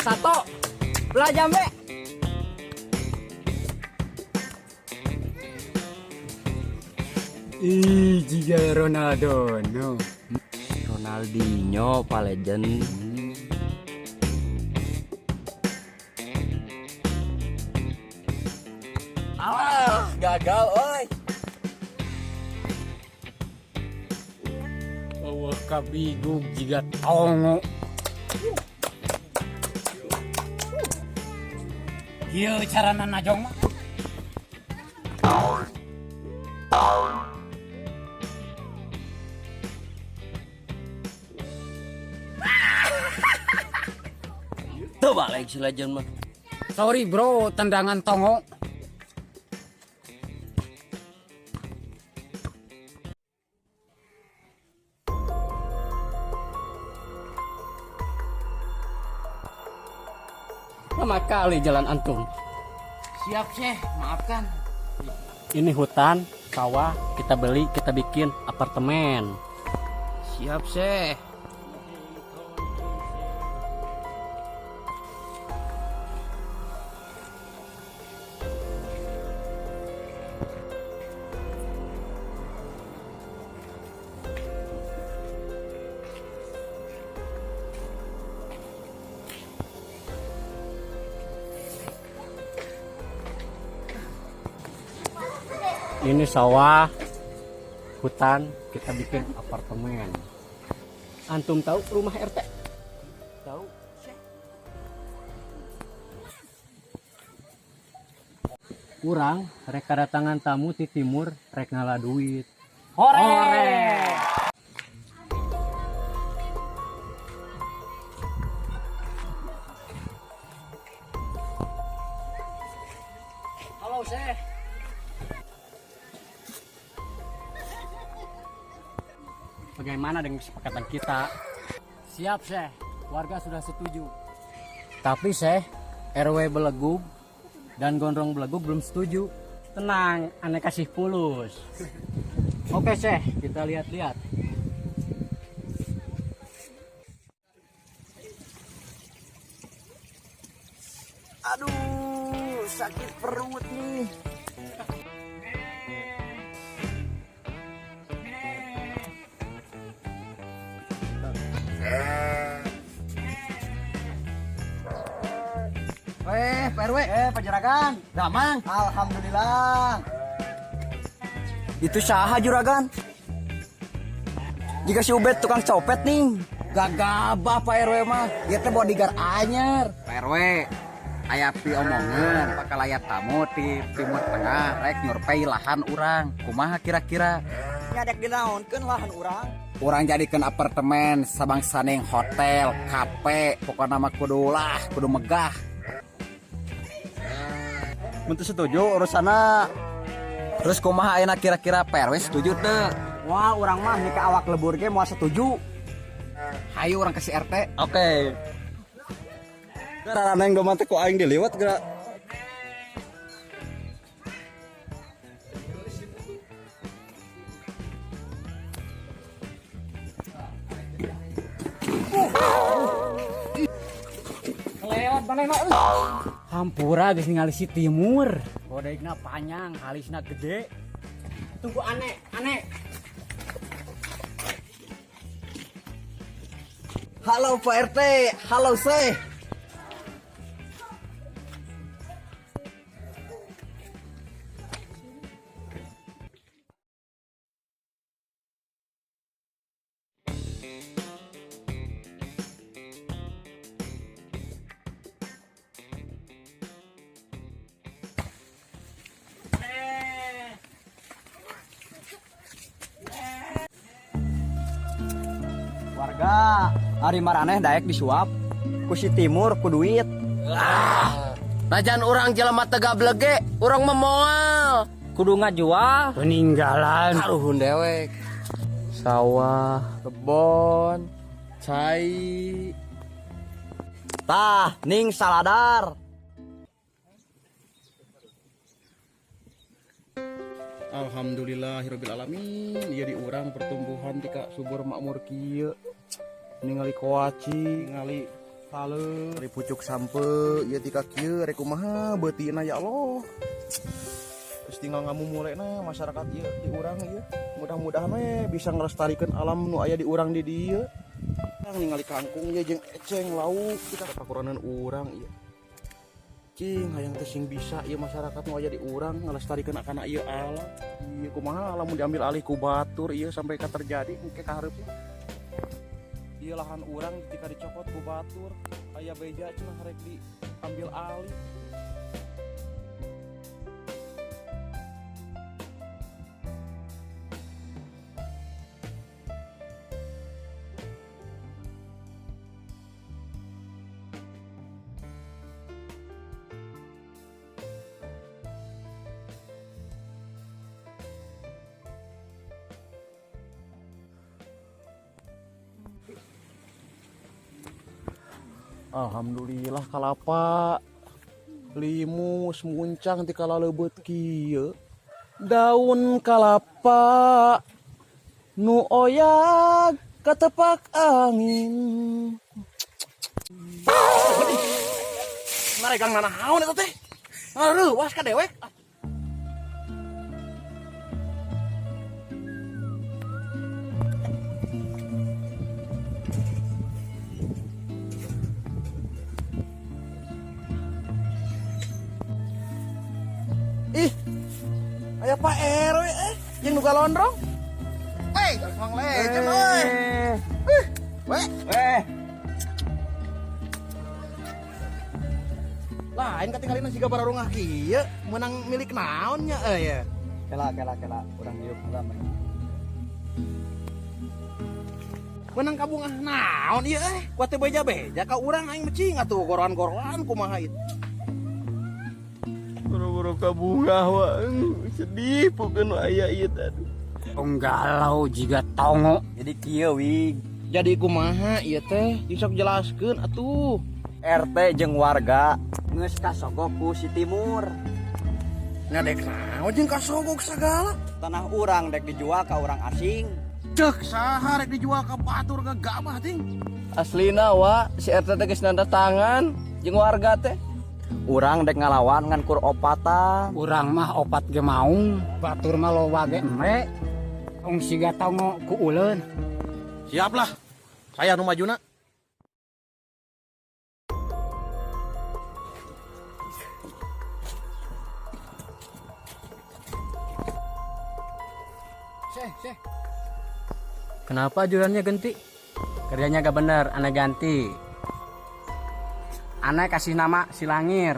Sato. Belah jambe. Ih, jiga Ronaldo. No. Ronaldinho, Pak Legend. Alah, gagal oi. Eueuh kabigug jiga tongo. Ieu carana najong mah. Tuh balik si Legend mah. Sorry bro, tendangan tongo. Lama kali jalan antum. Siap, Syekh. Maafkan. Ini hutan, sawah, kita beli, kita bikin apartemen. Siap, Syekh. Ini sawah, hutan, kita bikin apartemen. Antum tahu rumah RT? Tahu. Urang rek kadatangan tamu ti timur rek ngala duit. Hore! Halo, Syekh. Bagaimana dengan kesepakatan kita? Siap, Syekh. Warga sudah setuju. Tapi, Syekh, RW Belegug dan Gondrong Belegug belum setuju. Tenang, aneh kasih pulus. Oke, Syekh, kita lihat-lihat. Aduh, sakit perut nih. Pak RW, Pak Juragan, Damang, alhamdulillah. Itu saha Juragan? Jika si Ubed tukang copet nih, gagabah Pak RW mah, dia teh bodyguard anyar. Pak RW, aya piomongeun bakal aya tamu ti Timur Tengah rek nyurpei lahan urang. Kumaha kira-kira? Nyadek dinaonkeun lahan urang. Urang jadikeun apartemen sabangsaning hotel, kafe, pokona mah kudu lah, kudu megah. Mun teu setuju urusana. Terus kumaha ayeuna kira-kira Pak RW setuju teu? Wah, urang mah nika awak lebur ge moal setuju. Hayu urang ke si RT. Oke. Gara neng domate ku aing diliwat geura. Lewat manehna euy. Hampura geus ningali si Timur. Bodaigna panjang, halisna gede. Tunggu aneh, aneh. Halo Pak RT, halo Syekh. Warga, ari maraneh daek disuap ku si Timur ku duit. Najan urang jelema teu gablege, urang mah moal. Kudu ngajual. Peninggalan. Karuhun dewek. Sawah, kebon, cai. Tah, ning saladar. Alhamdulillahirabbil alamin. Ieu di urang pertumbuhan tika subur makmur kieu. Ningali koaci, ningali Saleur di pucuk sampe ieu tika kieu rek kumaha beutina, ya Allah. Terus tinggal ngamumulena masyarakat ieu di urang ieu. Mudah-mudahan we bisa ngelestarikeun alam nu aya di urang di dieu. Ningali kangkung ieu jeung eceng lauk kita pakurangan urang ieu. Cing hayang teh sing bisa ieu masyarakat nu aya di urang ngelestarikeun kana ieu alam. Ieu kumaha lamun diambil alih ku batur ieu sampai ka terjadi engke ka hareup. Ieu lahan urang ketika dicokot ku batur, aya beja cenah rek diambil alih. Alhamdulillah kalapa limus muncang ti kalalebeut kieu, daun kalapa nu oyag katepak angin. Naregang nanaon eta teh, ngareuwas ka dewek. Ih, aya Pak RW jeung nu galondrong. Wey, Mang Legend euy. Ih, we. Eh, Lain katinggalina siga bararungah kieu, meunang milik naon nya euy ya. Kela kela kela, urang diuk heula mah. Meunang kabungah naon ieu euy? Kuat teh beja-beja ka urang, aing mecing atuh goroan-goroan kumaha ieu. Boro-boro kabungah wa, sedih pokoknya nu aya ieu tadi. Tong galau jiga tongo. Jadi kieu wig. Jadi kumaha ieu teh? Sok jelaskeun atuh. RT jeung warga geus kasogok ku si Timur. Ngadek naon jeung kasogok sagala? Tanah urang dek dijual ka urang asing. Cek saha rek dijual ka batur gagabah ting? Aslina wa si RT teh geus nanda tangan jeung warga teh. Urang dek ngalawan ngan kur opatan. Urang mah opat ge maung, batur mah loba ge emre. Tong siga tongo ku uleun. Siaplah. Saya nu majuna. Seh, seh. Kenapa ajurannya ganti? Kerjanya gak bener, aneh ganti. Aneh kasih nama Silangir.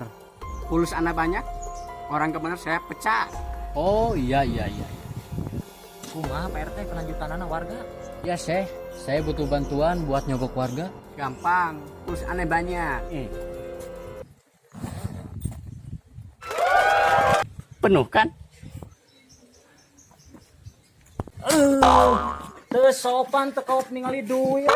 Pulus aneh banyak, orang kebener saya pecat. Oh iya iya iya. Kumaha Pak RT kelanjutanana warga? Ya seh, saya butuh bantuan buat nyogok warga. Gampang, pulus aneh banyak. Penuh kan? Teu sopan teu kaop ningali duit.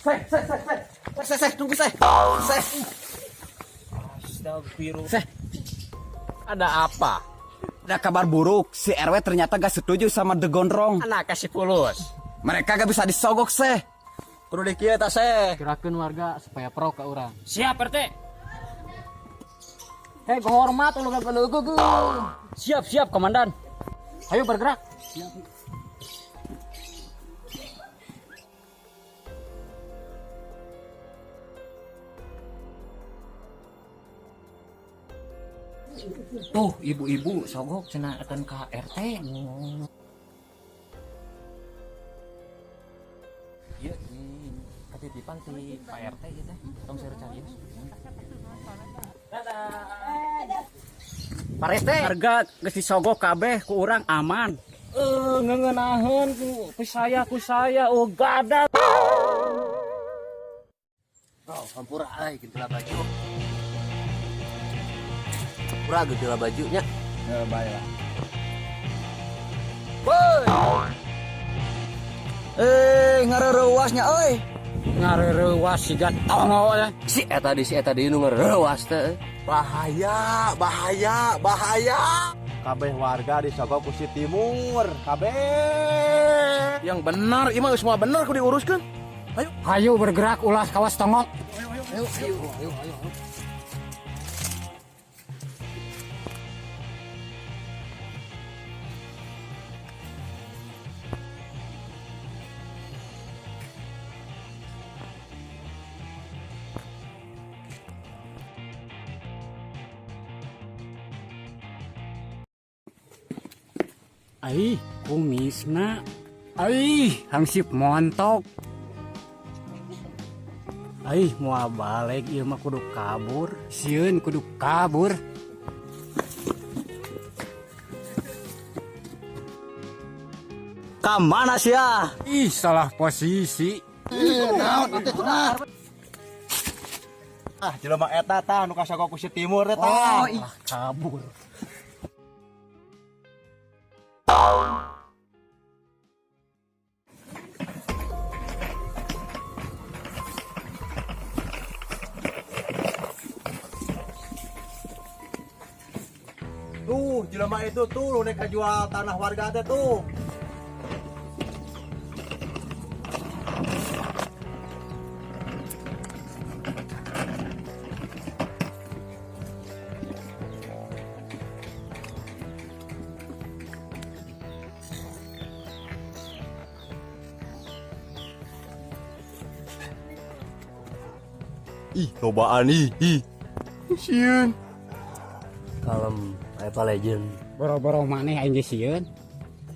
Seh, seh, seh, seh. Seh, seh, tunggu seh. Seh. Astagfirullah. Seh, Ada apa? ada kabar buruk. Si RW ternyata gak setuju sama The Gondrong. Anak kasih pulus. Mereka gak bisa disogok seh. Kudu di kieu tah seh. Gerakan warga supaya pro ke orang. Siap RT. Hei, hormat lu gak. Siap siap komandan. Ayo bergerak. Tuh ibu-ibu sogok cenah akan ka RT. Ieu di katitipan si Pak RT ieu teh. Tong saya carios. Pak RT. Harga geus disogok kabeh ku urang aman. Ngeunaheun ku saya ku saya oh gada. Oh, hampura euy gentila baju. Hampura gentila bajunya. Ya bae lah. Woi. Ngareurewas nya euy. Ngareurewas siga tongo ya. Si eta di nu ngareurewas teh. Bahaya, bahaya, bahaya. Kabeh warga disogok ku si Timur. Kabeh. Yang benar, ieu mah geus moal bener kudu diuruskeun. Ayo. Hayu bergerak, ulah kawas tongok. Ayo, ayo, ayo, ayo. Aih, kumisna. Aih, hangsip montok. Aih, moal balik ieu mah, kudu kabur. Sieun, kudu kabur. Ka mana sia? Ih, salah posisi. Naon itu cenah? Ah, jelema eta tah nu kasogok ku si Timur teh tah. Oh, ih. Ah, kabur. Tuh, jelema itu tuh nu rek jual tanah warga teh tuh. Ih, lobaan ih, ih. Sieun. Kalem, aya legend. Boro-boro maneh, aing ge sieun.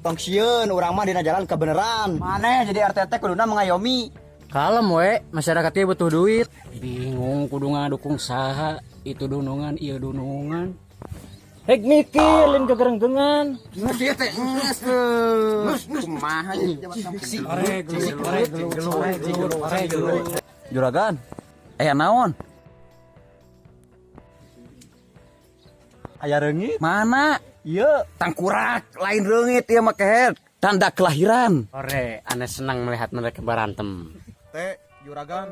Tong sieun, urang mah dina jalan kebenaran. Maneh jadi RT teh kuduna mengayomi. Kalem we, masyarakatnya butuh duit. Bingung kudu ngadukung saha, itu dunungan, ieu dunungan. Hek mikir lain kegerenggengan. Geus ieu teh geus. Geus geus kumaha ieu? Ore gelut, ore gelut, ore gelut, ore gelut. Juragan, aya naon? Aya reungit. Mana? Ieu. Tangkurak, lain reungit ieu mah kehed. Tanda kelahiran. Ore, aneh senang melihat mereka berantem. Teh, juragan.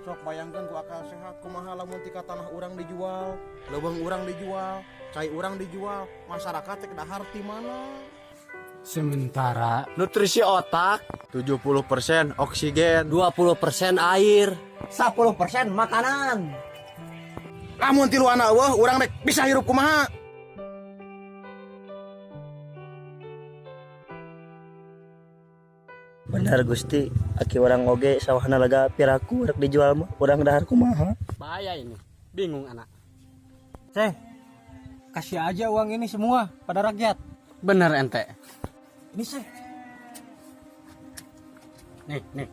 Sok bayangkan ku akal sehat kumaha lamun tika tanah urang dijual, leuweung urang dijual, cai urang dijual, masyarakat teh dahar ti mana? Sementara Nutrisi otak 70% oksigen. 20% air. 10% makanan. Lamun tiluan euweuh urang rek bisa hirup kumaha? Benar Gusti, aki urang oge sawahna lega piraku rek dijual mah urang dahar kumaha. Bahaya ini, bingung anak. Ceh, kasih aja uang ini semua pada rakyat. Bener ente. Ini sih. Nih, nih.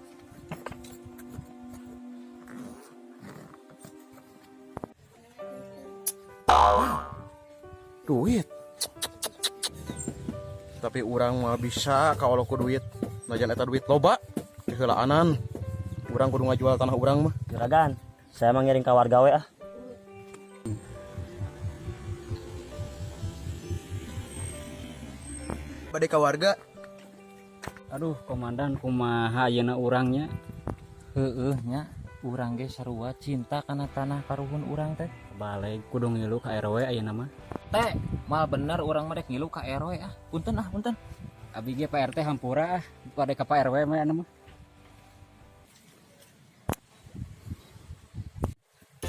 Duit. Tapi urang mah bisa kalau ku duit. Najan eta duit loba, diheulaanan. Urang kudu ngajual tanah urang mah. Juragan, saya mah ngiring ka warga we ah. Bade ka warga. Aduh, komandan, kumaha ayeuna urangnya? Heeh nya, urang ge sarua cinta kana tanah karuhun urang teh. Balik kudu ngilu ka RW ayeuna mah. Teh, mal bener urang mah rek ngilu ka RW ah. Punten ah, punten. Abi ge Pak RT hampura ah, pada ka Pak RW mah ayeuna mah.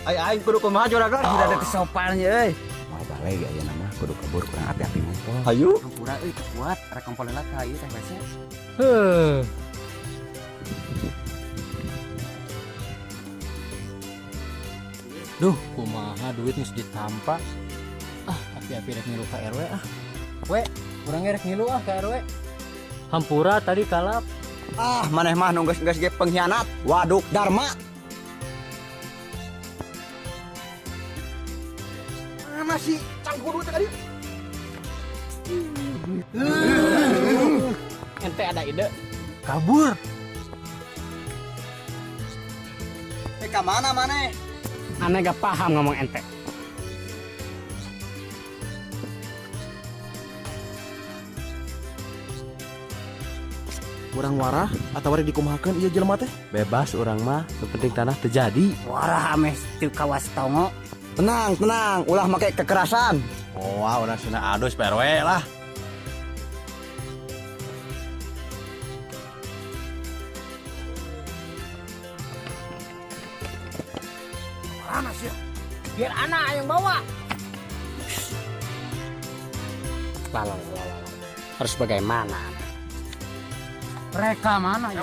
Ai aing kudu kumaha juragan? Udah ada kesopannya euy. Moal balik ayeuna mah, kudu kabur, kurang api-api ngumpul. Hayu. Hampura euy, teu kuat rek kompol heula ka ieu teh WC. Heuh. Duh, kumaha duit geus ditampa. Ah, api-api rek ngilu ka RW ah. We, urang rek ngilu ah ka RW. Hampura tadi kalap. Ah, maneh mah nu geus-geus ge pengkhianat. Waduk Dharma. Mana sih cangkudu teh tadi? Ente ada ide? Kabur. Eh, ka mana maneh? Aneh gak paham ngomong ente. Urang warah atau rek dikumahakeun ieu jelema teh? Bebas urang mah, nu penting tanah terjadi. Warah ameh teu kawas tongo. Tenang, tenang, ulah make kekerasan. Oh, wah, urang sina adus Pak RW lah. Mana sih? Biar anak yang bawa. Lah, lah, lah, lah. Harus bagaimana? Mereka mana ya?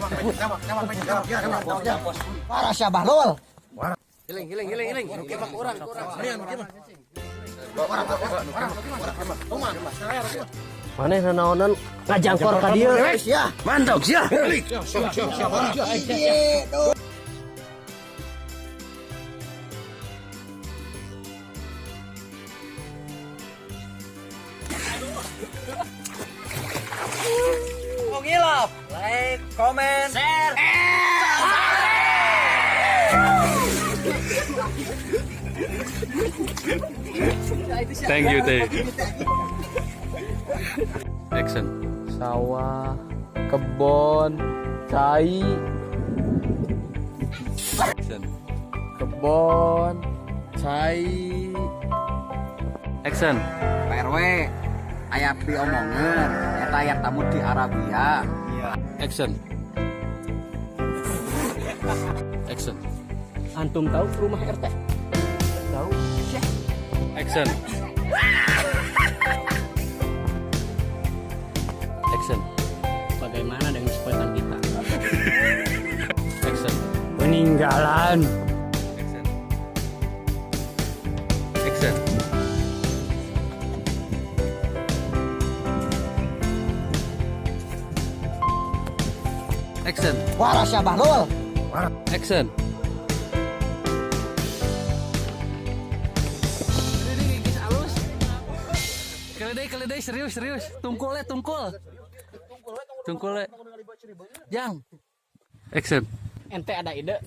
Parah sia bahlul. Hiling, hiling, hiling, hiling. Urang, urang. Maneh nanaonan ngajangkor ka dieu. Sia. Mantap sia. Ngilap, like, comment, share. Thank you, teh. Action. Sawah, kebon, cai. Action. Kebon, cai. Action. Pak RW, aya piomongeun eta aya tamu di Arabia. Action. Action. Antum tahu rumah RT? Tahu. Action. Action. Bagaimana dengan kesepakatan kita? Action. Peninggalan. Action. Action. Action. Waras sia bahlul. Action. Keledai, keledai, serius, serius. Tungkul le, tungkul. Tungkul le. Jang. Action. Ente ada ide?